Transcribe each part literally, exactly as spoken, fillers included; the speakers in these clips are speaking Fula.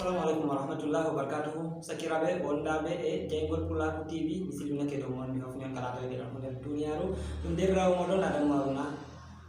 Assalamu aleykum wa rahmatullahi wa barakatuhu. Sakiraaɓe wondaaɓe e jeyngol Pulaaku T V, mi silminake dow mon, mi hofni on kala to e nder duniyaaru. Ɗum derɗiraawo mooɗon Adamu Haruna,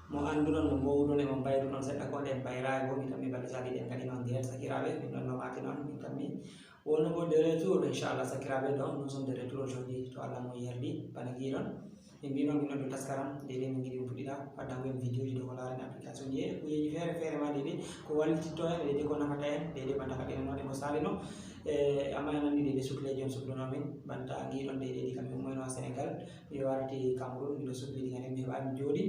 mo annduɗon, mo mboowruɗon e mo mbayruɗon seɗɗa ko nden mbayraay bo, mi tammi balɗe sali ɗen kadi noon direct. Sakiraaɓe, min ɗon no maaki noon, min tammi wonugol de retour, inchallah. Sakiraaɓe, donc, nous sommes de retour aujourd'hui to Allah mo yerdi, bana giɗon. Min mbino min ɗon dow taskaram, deydey min ngiɗi min puɗɗiɗa waddango en vidéo ji dow ko laarani application ji e kujeji feere feere ma deydey ko wallititto en, deydey ko nafata en, deydey banta ka ɗen noon e mo salino. E, amma en anndi deydey sukleeji on sukluno min, banta ngiɗon deydey ɗi kam mi ummoyno ha Sénégal, mi warti Cameroun, miɗo sukli ɗi kadi mi heɓa mi jooɗi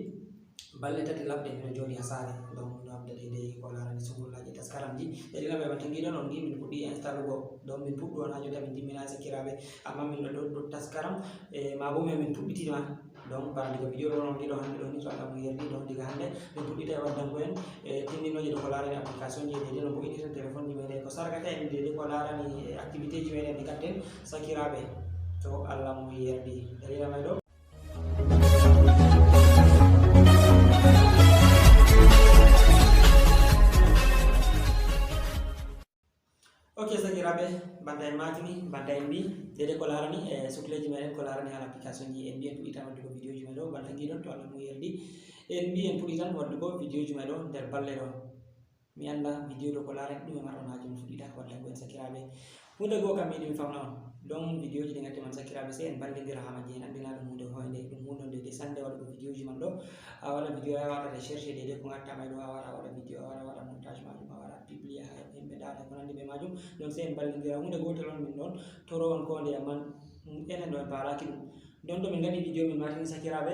balɗe tati laɓɗe miɗo jooɗi ha saare. Donc miɗo habda deydey ko laarani sungullaji taskaram ji. E ɗi laɓe banta ngiɗon on ngi min puɗɗi installugo. Donc min puɗɗu on ha jotta min timmina sakiraaɓe, amma min ɗo dow taskaram. E, ma bo min puɗɗitima. Donc, bana diga video ɗo non giɗo hande ɗo ni, to Allah mo yerdi, donc diga hande min puɗɗita e waddango en, e, tindinoje dow ko laarani application ji e deydey no mbo'inirten téléphone ji meɗen, ko sargata en deydey ko laarani, e, activité ji meɗen ɗi gatten sakiraaɓe. To Allah mo yerdi. Dalila may ɗo. Ok, sakiraaɓe, banta en maatini, banta en mbi, deydey ko laarani, e, sukleeji meɗen, ko laarani haala application ji, en mbi en puɗɗitan waddugo vidéo ji meɗen ɗo, banta ngiɗon to Allah mo yerdi. En mbi en puɗɗitan waddugo vidéo ji meɗen ɗo nder balɗe ɗo. Mi annda vidéo ɗo ko laarani ɗume marɗon haaje min fuɗɗita waddango en sakiraaɓe. Huunde goo kam mi yiɗi mi famna on. Donc vidéo ji ɗi ngatti man sakiraaɓe, sey en ballindira haa majji, en anndina ɗum huunde hoynde, ɗum huunde on deydey sannde waɗugo vidéo ji man ɗo. A waɗa vidéo a waɗa recherche deydey ko ngatta may ɗo, a wara a waɗa vidéo, a wara a waɗa montage majum, a wara a publia haa yimɓe ndaara ko nanndi be majum. Donc sey en ballindira, huunde gootel on min ɗon toro on ko nde, amma enen ɗo en paaraki ɗum. Donc to min ngaɗi vidéo min maatini sakiraaɓe,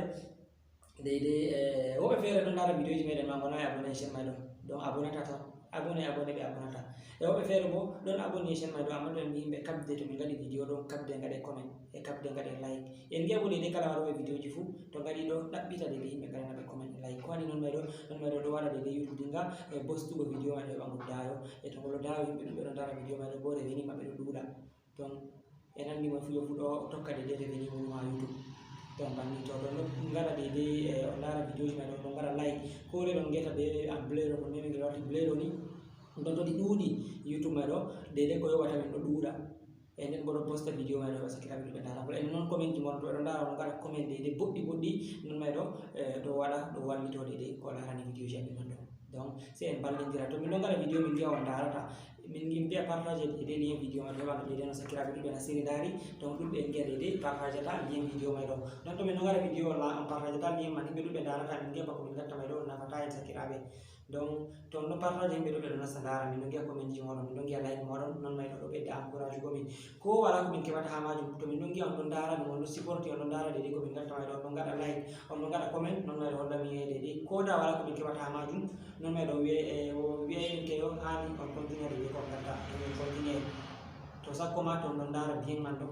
deydey, e, woɓɓe feere ɗon ndaara vidéo ji meɗen ma ngonaa e abonné e chaîne may ɗo. Donc abonata to. Abonné, abonné ɓe abonata. E woɓɓe feere bo ɗon abonné e chaîne may ɗo, amma to en mbi yimɓe kabde to min ngaɗi vidéo ɗon kabde ngaɗe comment, e kabde ngaɗe like. En ngi'a bo deydey kala waɗooɓe vidéo ji fuu to ngaɗi ɗo ɗaɓɓita deydey yimɓe ngaɗana ɓe comment e like. Ko waɗi non may ɗo, non may ɗo ɗo waɗa deydey YouTube dinga e bostugo vidéo may ɗo heɓa ngol daayo. E to ngol daayo yimɓe ɗuuɗɓe ɗon ndaara vidéo may ɗo bo revenu maɓɓe ɗo ɗuuɗa. Donc en anndi mo fuu yo fuu ɗo tokka deydey revenu mum haa YouTube. Donc banni to ɗon ɗo ngaɗa deydey, e, on ndaara vidéo ji may ɗon, ɗon ngaɗa like. Ko ɗe ɗon ngeta be am bleu ɗo, ko nemi ngel warti bleu ɗo ni. Ɗon to ɗi ɗuuɗi YouTube may ɗo, deydey ko yoɓata min ɗo ɗuuɗa. E nden bo ɗo posta vidéo may ɗo heɓa sakiraaɓe ɗuuɗɓe ndaara ngol. E non comment ji mon to ɓe ɗon ndaara on ngaɗa comment deydey boɗɗi boɗɗi, non may ɗo, e, ɗo waɗa, ɗo wallito deydey ko laarani vidéo ji amin non ɗo. Donc sey en ballindira. To min ɗon ngaɗa vidéo min ngi'a on ndaarata, min ngi mbi'a partage deydey lien vidéo man heɓa no deydey no sakiraaɓe ɗuuɗɓe na siri ndaari. Donc ɗuuɗɓe en ngi'a deydey partage ata lien vidéo may ɗo. Donc to min ɗon ngaɗa vidéo on la on partage ata lien man yimɓe ɗuuɗɓe ndaarata, min ngi'a bako min ngatta may ɗo on nafata en sakiraaɓe. Donc to on ɗo partage yimɓe ɗuuɗɓe ɗo nasta ndaara, min ɗon ngi'a comment ji moɗon, min ɗon ngi'a like moɗon, non may ɗo ɗo ɓedda encourage go min. Ko wala ko min keɓata haa majum, to min ɗon ngi'a on ɗon ndaara ɗum, on ɗon supporti, on ɗon ndaara deydey ko min ngatta may ɗo, on ɗon ngaɗa like, on ɗon ngaɗa comment, non may ɗo holla min yeey deydey. Ko da wala ko min keɓata haa majum, non may ɗo wi'e, e, o wi'e min keyo haani on continue deydey ko on ngatta, on continue. To sakko ma to on ɗon ndaara bien man ɗo,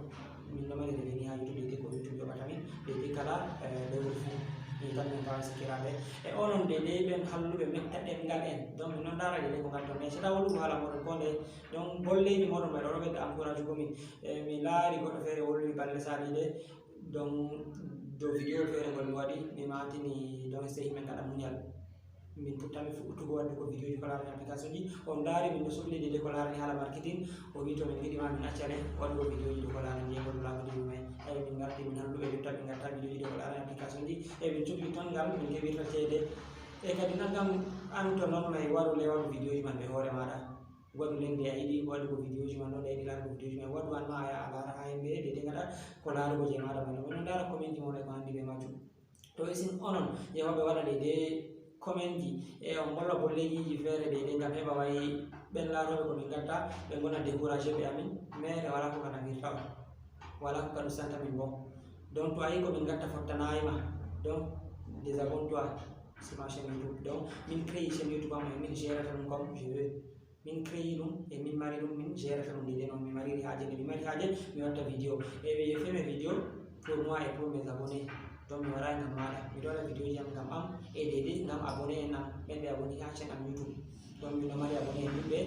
min ɗo mari revenu haa YouTube deydey ko YouTube yoɓata min, deydey kala, e, lewru fuu. Min tan min kawan sikiraaɓe. E onon deydey ɓen halluɓe metta ɗemngal en. Donc min ɗon ndaara deydey ko ngatton. Mais seɗa waɗugo haala moɗon ko nde, donc bolleeji moɗon may ɗo ɗo ɓedda encourage go min. E, mi laari goɗɗo feere wolwi balɗe saliiɗe, donc dow vidéo feere ngol mi waɗi, mi maatini donc sey yimɓe ngaɗa muñal. Min puɗɗami fuɗɗugo waɗugo vidéo ji ko laarani application ji. On ndaari min ɗo sukli deydey ko laarani haala marketing. O wi to min ngiɗi ma min accane waɗugo vidéo ji dow ko laarani jeyngol Pulaaku T V may. Tawi min ngarti min halluɓe jotta min ngatta vidéo ji dow ko laarani application ji. E min cukli ton ngal min keɓirta ceede. E kadi nan kam an to non may waru le waɗu vidéo ji man ɓe hoore maaɗa. Waɗu lende a yiɗi waɗugo vidéo ji man, non a yiɗi laarugo vidéo ji man, waɗu an ma a yaha a laara haa yimɓe deydey ngaɗa ko laarugo jey maaɗa man. Min ɗon ndaara comment ji mon e ko anndi be majum. To isin onon yahooɓe waɗa deydey comment ji e on mbolla bolleeji feere deydey ngam heɓa wayi ɓen laarooɓe ko min ngatta ɓe ngona découragé ɓe amin, mais wala ko ka nangirta on, wala ko ka ɗustanta min bo. Donc to a yi ko min ngatta fottanayi ma, donc désabonne toi sur ma chaîne YouTube. Donc min créé chaîne YouTube am, min gérata ɗum comme je veux. Min créé ɗum e min mari ɗum, min gérata ɗum deydey non mi mariri haaje, nde mi mari haaje mi watta vidéo. E wi e feme vidéo pour moi et pour mes abonnés. Donc mi waɗayi ngam maaɗa, miɗo waɗa vidéo ji am ngam am e deydey ngam abonné en am ɓen ɓe abonné haa chaîne am YouTube. Donc miɗo mari abonné en ɗuuɗɓe.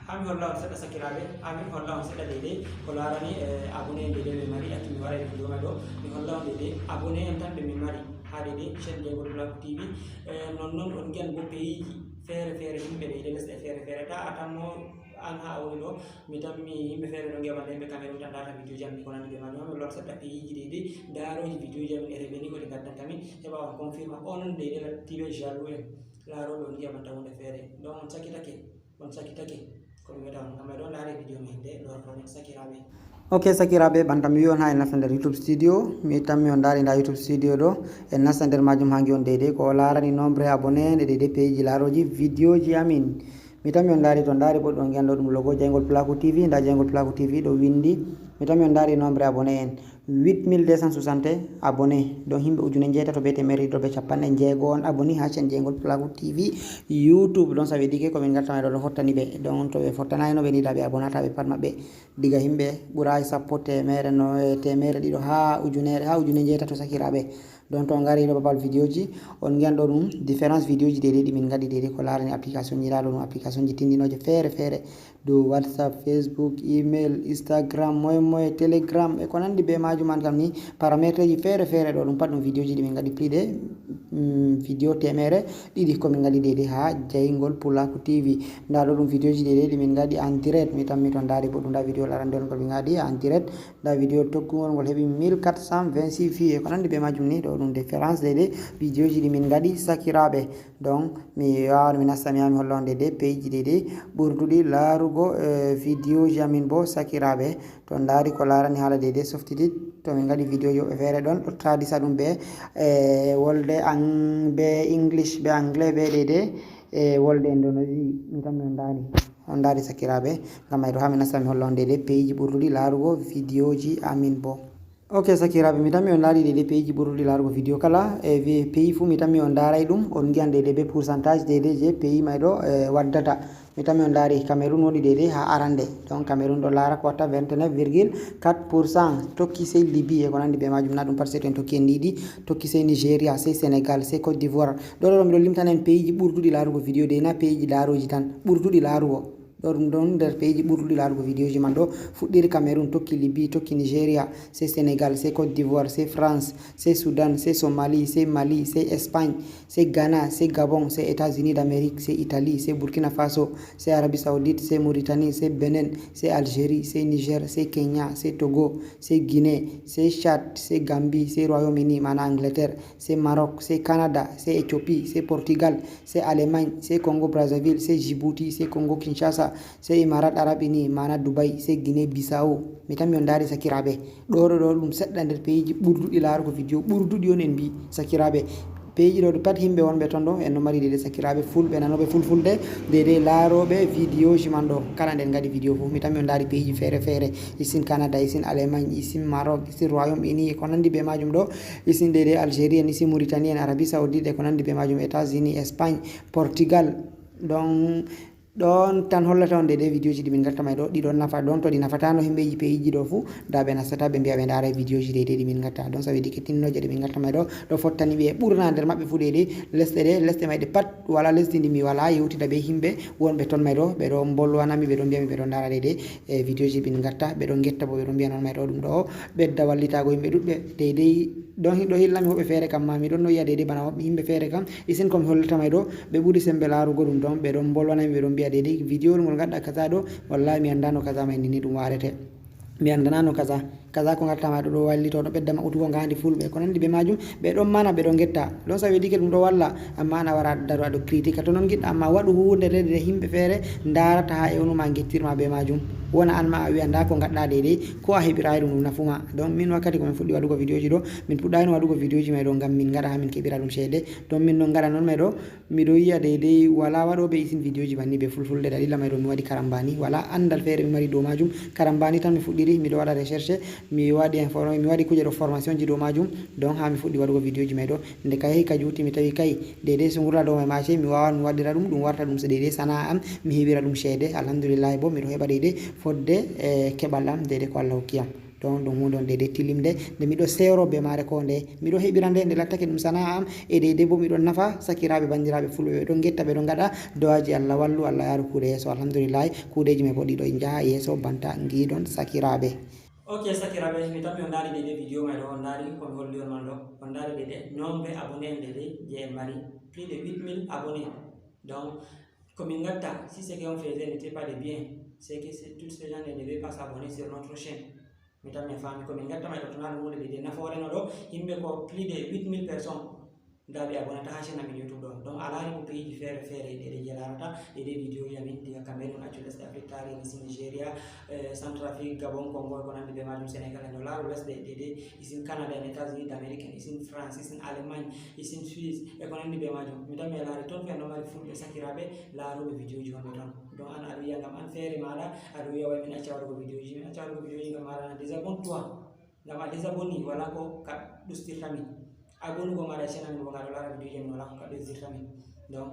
Haa mi holla on seɗɗa sakiraaɓe, haa min holla on seɗɗa deydey ko laarani, e, abonné en deydey ɓe mari, accu mi waɗa e vidéo may ɗo, mi holla on deydey abonné en tan ɓe min mari haa deydey chaîne Jeyngol Pulaaku T V. E, non non on ngi'an bo pays ji feere feere, yimɓe deydey lesɗe feere feere, ta a tammo An ha a woni ɗo, mi tammi yimɓe feere ɗo ngewa nde ɓe caméra tan darata vidéo ji am ko nandi ɓe majum. Hami lor seɗɗa piiji ɗi ɗi daroji vidéo ji amin e reveni ko ɗi gaddanta min heɓa on confirma on de ɗela tiwe jaloux en laroɓe on ngewa tawde feere. Donc on sakitake, on sakitake. Ko mi weta on kamɓe ɗo ndaare vidéo men de lor ɗon sakiraɓe. Ok sakiraɓe, bantam wi on ha en nasta nder YouTube studio. Mi tammi on ndaari nda YouTube studio ɗo, en nasta nder majum ha ngi on deydey ko larani nombre abonné en e deydey peji laroji vidéo ji amin. Mi tammi on ndaari to ndaari boɗɗo ngiyan ɗo ɗum logo jeyngol Pulaaku T V, nda jeyngol Pulaaku T V ɗo windi. Mi tammi on ndaari nombre abonné en huit mille deux cent soixante abonné. Donc yimɓe ujune njeetato be temerre ɗiɗo be capanɗe jeego on abonné ha chaîne jeyngol Pulaaku T V YouTube. Donc ça veut dire que ko min gatta may ɗo ɗo fottani ɓe. Donc to ɓe fottanayno ɓe ni da ɓe abonata ɓe pat maɓɓe. Diga yimɓe ɓuraay sappo, temerre, no e temerre ɗiɗo ha ujunere ha ujune njeetato sakiraɓe. Donc to on ngari ɗo babal vidéo ji, on ngiyan ɗo ɗum différence vidéo ji deydey ɗi min ngaɗi deydey ko larani application ji, nda ɗo ɗum application ji tindinoje feere feere, dow WhatsApp, Facebook, email, Instagram, moye moye, Telegram e ko nandi be majum. An kam ni parametre ji feere feere ɗo ɗum pat ɗum vidéo ji ɗi min ngaɗi plus de mm, vidéo temerre ɗiɗi ko min ngaɗi deydey ha jeyngol Pulaaku T V. Nda ɗo ɗum vidéo ji deydey ɗi min ngaɗi en direct. Mi tammi to ndaari boɗɗum nda vidéo larande on ko min ngaɗi en direct. Nda vidéo tokkungol ngol heɓi mille quatre cent vingt-six vues e ko nandi be majum ni. Ɗo ɗum différence deydey vidéo ji ɗi min ngaɗi sakiraɓe. Donc mi wawan mi nasta mi yaha mi holla on deydey peji deydey ɓurduɗi larugo eh, vidéo ji amin bo sakiraɓe. To ndaari ko larani hala deydey softitit to min ngaɗi vidéo ji woɓɓe feere ɗon ɗo tradisa ɗum be eh, wolde ang be English be anglais be deydey e wolde en ɗo no mi tammi on ndaari on ndaari sakiraɓe. Ngam ay ɗo ha mi nasta mi holla on deydey peji ɓurduɗi larugo vidéo ji amin bo. Ok sakiraɓe, mi tammi on ndaari deydey peji ɓurduɗi larugo vidéo kala e pays fuu mi tammi on ndaaray ɗum, on ngiyan deydey be pourcentage deydey je pays may ɗo eh, waddata. Mi tammi on ndaari Cameroun woni deydey ha arande. Donc Cameroun ɗo lara ko watta vingt-neuf virgule quatre pour cent. Tokki sey Libye e ko nandi be majum, na ɗum pat sey to en tokki en ɗiɗi. Tokki sey Nigeria, sey Sénégal, sey Côte d'Ivoire. Ɗo ɗo miɗo limtana en pays ji ɓurduɗi larugo vidéo dey, na pays ji daroji tan ɓurduɗi larugo. Ɗo ɗum ɗon nder pays ji ɓurduɗi larugo vidéo ji man ɗo. Fuɗɗiri Cameroun, tokki Libye, tokki Nigeria, sey Sénégal, sey Côte d'Ivoire, sey France, sey Sudan, sey Somalie, sey Mali, sey Espagne, sey Ghana, sey Gabon, sey États-Unis d'Amérique, sey Italie, sey Burkina Faso, sey Arabie Saoudite, sey Mauritanie, sey Bénin, sey Algérie, sey Niger, sey Kenya, sey Togo, sey Guinée, sey Tchad, sey Gambie, sey Royaume-Uni, mana Angleterre, sey Maroc, sey Canada, sey Éthiopie, sey Portugal, sey Allemagne, sey Congo Brazzaville, sey Djibouti, sey Congo Kinshasa, sey Imarat Arabes Unis, mana Dubai, sey Guinée Bissau. Mi tammi on ndaari sakiraɓe. Ɗo ɗo ɗo ɗum seɗɗa nder pays ji ɓurduɗi larugo vidéo, ɓurduɗi on en mbi sakiraɓe. Pays ji ɗo pat yimɓe wonɓe ton ɗo en no mari deydey sakiraɓe fulɓe nanoɓe fulfulde, deydey laroɓe vidéo ji man ɗo. Kala nden ngaɗi vidéo fuu mi tammi on ndaari pays ji feere feere, isin Canada, isin Allemagne, isin Maroc, isin Royaume-Uni e ko nandi be majum ɗo, isin deydey Algérie en, isin Mauritanie en, Arabie Saoudite e ko nandi be majum, États-Unis, Espagne, Portugal. Donc ɗon tan hollata on deydey vidéo ji ɗi min gatta may ɗo ɗi ɗon nafa. Ɗon to ɗi nafatano yimɓeji pays ji ɗo fuu da ɓe nastata ɓe mbiya ɓe ndaara vidéo ji deydey ɗi min gatta. Donc ça veut dire que tinnoje ɗe min gatta may ɗo ɗo fottani ɓe ɓurna nder maɓɓe fuu deydey lesɗe ɗe, lesɗe mayɗe pat wala lesdi ndi mi wala yewtida be yimɓe wonɓe ton may ɗo ɓe ɗo mbolwanami, ɓe ɗo mbiyami ɓe ɗo ndaara deydey e vidéo ji min gatta, ɓe ɗo getta bo ɓe ɗo mbiya non may ɗo ɗum ɗo ɓedda wallitago yimɓe ɗuɗɓe deydey. Ɗon ɗo hillami woɓɓe feere kam ma mi ɗon no yiya deydey bana woɓɓe yimɓe feere kam isin ko mi hollata may ɗo ɓe ɓuri sembe larugo ɗum ɗon, ɓe ɗon mbolwanami ɓe ɗon mbiya deydey vidéo ngol gaɗɗa kaza ɗo, wallahi mi andano kaza may nini ɗum warete, mi andanano kaza kaza ko gatta may ɗo ɗo wallito ɗo ɓedda maɓɓutugo ngandi fulɓe ko nandi be majum. Ɓe ɗon mana ɓe ɗon getta, ɗon ça veut dire que ɗum ɗo walla. Amma an a wara daro aɗo critique to non giɗɗa, amma waɗu hunde nde yimɓe feere ndarata ha ewnuma gettirma be majum, wona an ma a wiya nda ko gaɗɗa deydey ko a heɓirayi ɗum ɗum nafuma. Donc min wakkati ko min fuɗɗi waɗugo vidéo ji ɗo min puɗɗayno waɗugo vidéo ji may ɗo ngam min gaɗa ha min keɓira ɗum ceede. Donc min non gaɗa non may ɗo miɗo yiya deydey wala waɗoɓe isin vidéo ji banni be fulfulde, dalila may ɗo mi waɗi karambani, wala andal feere mi mari dow majum. Karambani tan mi fuɗɗiri miɗo waɗa recherche, mi waɗi informe, mi waɗi kuje ɗo formation ji dow majum. Donc ha mi fuɗɗi waɗugo vidéo ji may ɗo nde ka yahi ka juuti mi tawi kay deydey so gurla dow may mace mi wawan mi waɗira ɗum ɗum warta ɗum so deydey sana'a am, mi heɓira ɗum ceede. Alhamdulillahi bo miɗo heɓa deydey fodde e keɓal am deydey ko Allah hokki am. Donc ɗum hunde on deydey tilimde nde miɗo sewro be mare ko nde miɗo heɓira nde nde lattake ɗum sana'a am e deydey bo miɗo nafa sakiraɓe bandiraɓe fulɓe ɓe ɗon getta ɓe ɗon gaɗa. Do'aji Allah wallu Allah yaru kuuɗe yeeso. Alhamdulillahi kuuɗeji may bo ɗiɗo jaha yeeso banta ngiɗon sakiraɓe. Ok sakiraɓe, mi tammi on ndaari deydey vidéo may ɗo, on ndaari ko mi holli on man ɗo, on ndaari deydey nombre abonné en deydey je en mari plus de huit mille abonné. Donc ko min gatta si c'est que on faisait n'était pas de bien, C'est que c'est- toutes ces gens ne devaient pas s'abonner sur notre chaîne. Mi tammi a faami ko min gatta may ɗo, to naa ɗum woni de nafoore no ɗo, yimɓe ko plus de huit mille personnes. Ndaa ɓe abonné ta ha chaîne amin YouTube ɗo. Donc a laari ko pays ji feere feere ɗe ɗe jelarata, ɗe ɗe vidéo ji amin diga Cameroun, accu lesɗe Afrique, taari isin Nigeria, eh, Centrafrique, Gabon, Congo, ko nandi be majum, Sénégal, en ɗo laaro lesɗe ɗe ɗe isin Canada, en États-Unis d'Amérique, en isin France, isin Allemagne, isin Suisse, e ko nandi be majum. Mi tammi a laari toon ɓe no mari fulɓe sakiraaɓe laarooɓe vidéo ji honɓe toon. Donc an aɗa wiya ngam an feere maaɗa, aɗa wiya way min acca waɗugo vidéo ji, min acca waɗugo vidéo ji ngam maaɗa na désabonne toi. Ngam a désabonné wala ko ka ɗustirta min. Abonnugo maaɗa e chaîne amin bo ngal ɗo laara vidéo ji amin wala ko ka ɗustirta min. Donc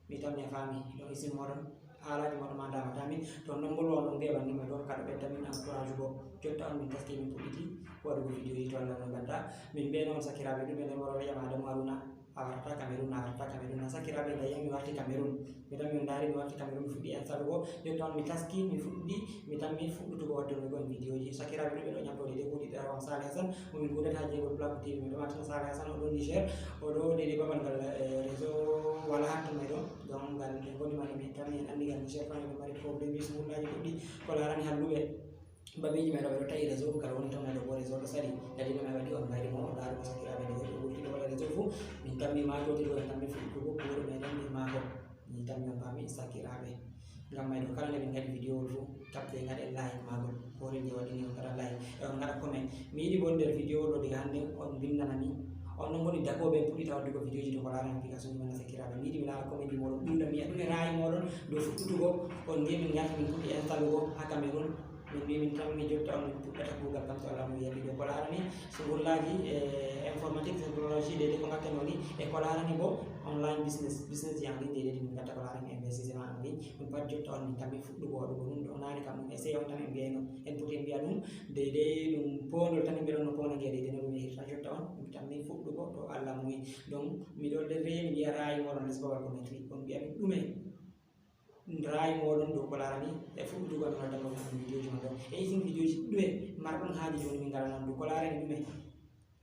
mi tammi a faami. Donc isin moɗon haalaaji moɗon ma ndamata min. To non mbol won ɗon ngeɓan nima ɗon kaɗo ɓedda min encourage go. Jotta on min taski min puɗɗiti waɗugo vidéo ji to Allah no ganta. Min be non sakiraaɓe ɗum ɓe nder moro wiya ma Adamu Haruna. A warata Cameroun, a warata Cameroun, a sakiraaɓe nda yami warti Cameroun. Mi ɗon mi ndaari mi warti Cameroun mi fuɗɗi instalugo. Jotta on mi taski mi fuɗɗi mi tammi fuɗɗutugo waddungo on vidéo ji. Sakiraaɓe ɗum ɓe ɗo ñamto de kuuɗi ɗa on Sale Hassan. Mo min kuudata ha jeygol Placo T V mi ɗo matina Sale Hassan o ɗon Niger. O ɗo de babal ngal eh, réseau wala hatto may ɗon. Donc ngal ɓe ngoni mari mi tammi en anndi ngal Niger fan ɓe mari problème ji sugullaji goɗɗi ko laarani halluɓe. Babeeji men ɗo ɓe ɗo tawi réseau ngal woni toon ɗo bo réseau ɗo sali dalila men waɗi on mbayri mo o laari ko sakiraaɓe nde woni o wurti ɗo waɗa réseau fof. Min tammi maako tiri woni tammi fuɗɗugo kuure meɗen min maako. Min tammi on paami sakiraaɓe. Ngam may ɗo kala nde min ngaɗi vidéo fof taɓde ngaɗe like maagol. Hoore nde waɗi ni on ngaɗa like e on ngaɗa comment. Mi yiɗi bo nder vidéo ɗo diga hannde on mbindana mi on non ngoni dakooɓe en puɗɗita waddugo vidéo ji to ko laarani application ji men sakiraaɓe. Mi yiɗi mi laara comment ji moɗon ɓulda mi yiya ɗum e raayi moɗon dow fuɗɗutugo on ngi min ngarti min puɗɗi installugo ha Cameroun. Min mbi min tan mi jotta on min puɗɗata kuugal kam to Allah mo yalli ɗo ko laarani sugullaji e informatique technologie ɗe ɗe ko ngatten woni e ko laarani bo online business business ji en ligne ɗe ɗe min gatta ko laarani investissement en ligne ɗum pat jotta on min tan mi fuɗɗugo waɗugo ɗum ɗo naani kam ɗum essai on tan en mbiyayno en poti en mbiya ɗum deydey ɗum poondol tan en mbiya ɗon no poona ngiya deydey no ɗum yehirta jotta on min tan mi fuɗɗugo to Allah muyi. Donc miɗo reeni mbiya raayi moɗon lesbawal ko metri on mbiya min ɗume. Raayi moɗon dow ko laarani e fuɗɗutugo amin waddannoo ɗum vidéoji mon ɗon e isin vidéoji ɗume marɗon haaji jooni min ngara noon dow ko laarani ɗume.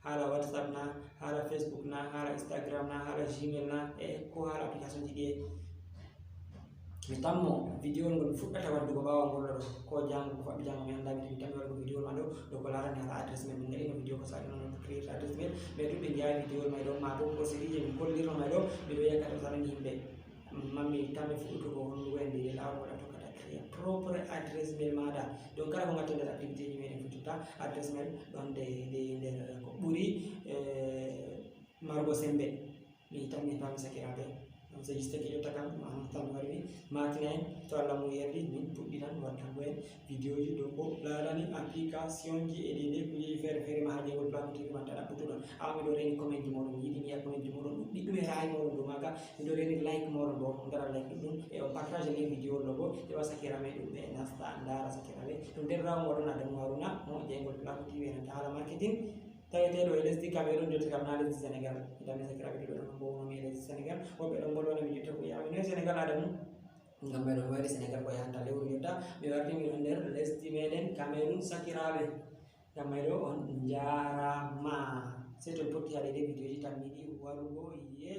Haala WhatsApp na, haala Facebook na, haala Instagram na, haala Gmail na e ko haala application ji ɗi e mi tammo vidéo ngol mi fuɗɗata waddugo ɓaawo ngol ɗo ko janngo ko faɗɗi janngo mi annda mi tammi waddugo vidéo ma ɗo dow ko laarani haala adresse mail min ngaɗino vidéo ko saɗi noon créer adresse mail mais ɗum ɓe njeyaa vidéo may ɗo ma bo procédure je min kollirno may ɗo miɗo yakkata saɗani yimɓe. Mammi tammi fuɗɗutugo hondugo e nde laawol waɗa tokkata créer propre adresse mail maɗa. Donc kala ko ngatton nder activité ji meɗen fof jotta adresse mail ɗon nde nde nder ko ɓuri eh, margo sembe. Mi tammi pami sakiraɓe. Donc c'est juste que jotta kam manon tan waɗi mi matina en to Allah mo yerdi min puɗɗiran waddango en vidéo ji dow ko laarani application ji e ɗe nde kujeji feere feere ma haaji e ngol plateau tv man tan ɗaɓɓutuɗon awa miɗo reni comment ji moɗon mi yiɗi mi yiya comment ji moɗon ɗuɗɗi ɗum e raayi moɗon dow maga. Miɗo reni like moɗon bo ngara like ɗuɗɗum e on partage ni vidéo ɗo bo heɓa sakiraɓe ɗum ɓe nasta ndaara sakiraɓe ɗum nder rawa moɗon Adamu Haruna mo jeyngol plateau tv enanta haala marketing. Taweteɗo e lesdi Cameroun jotta kam na lesdi Sénégal. Idan mi sakiraɓe ɗiɗo ɗon mbownomi e lesdi Sénégal woɓɓe ɗon mbolwana mi jotta ko yawino e Sénégal Adamu. Ngam meɗon wari Sénégal ko yahanta lewru jotta mi wartimi ɗon nder lesdi meɗen Cameroun sakiraɓe. Ngam may ɗo on njaarama. Sey to mi potti haɗe ɗe vidéoji tan mi yiɗi warugo ye